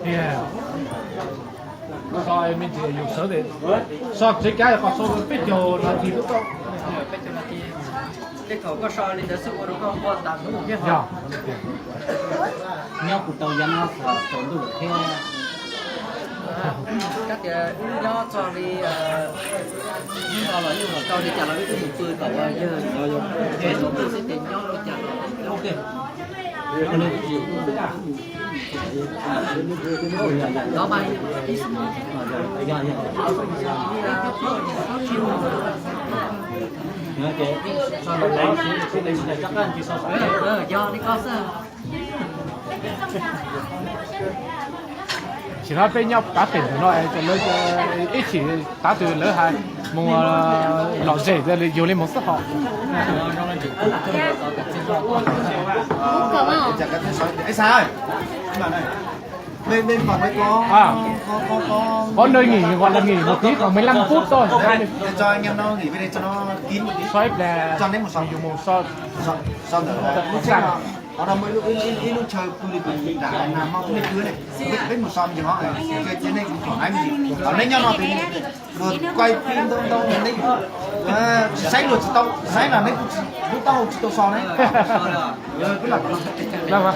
Tiag. So me ntsis yus sawv tias so tsev kav kom so peb caug nas this xwb tau. Tej thaum koj so li ntawd xwb ua rau koj quaj tas hnub thiab ho. Yog. Nyob kuv tau yav no thaum ntuj thiab. Kab tias wb nyob txog li hnub no los yeej ua tau li cas los wb twb mus pw tom yawg, thaum ntuj xwb ces nyob li cas los. Yog li koj xwb. Sim no peb nyob pab pem ntawm no es lawv ib chim tav twg lawv hais mus lom zem yug li mus xwb hos. Có nơi nghỉ gọi là nghỉ một tí khoảng mười lăm phút thôi. Cho anh em nó nghỉ bên đây cho nó kín một tí. So ib pliag yus mus so. Sau ntawm lub tsheb no, qhov no muaj ib lub chaw pw li pem nram nag hmo peb cua ne. Peb mus so me ntsis hov, ces nej kuv thoom hais me ntsis. Thaum neb nyob no tus luag quay phim ntau ntau neb tsis saib luag tsis tau saib los neb kuj tsis, kuj tau tsis tau so ne. Peb los tom no.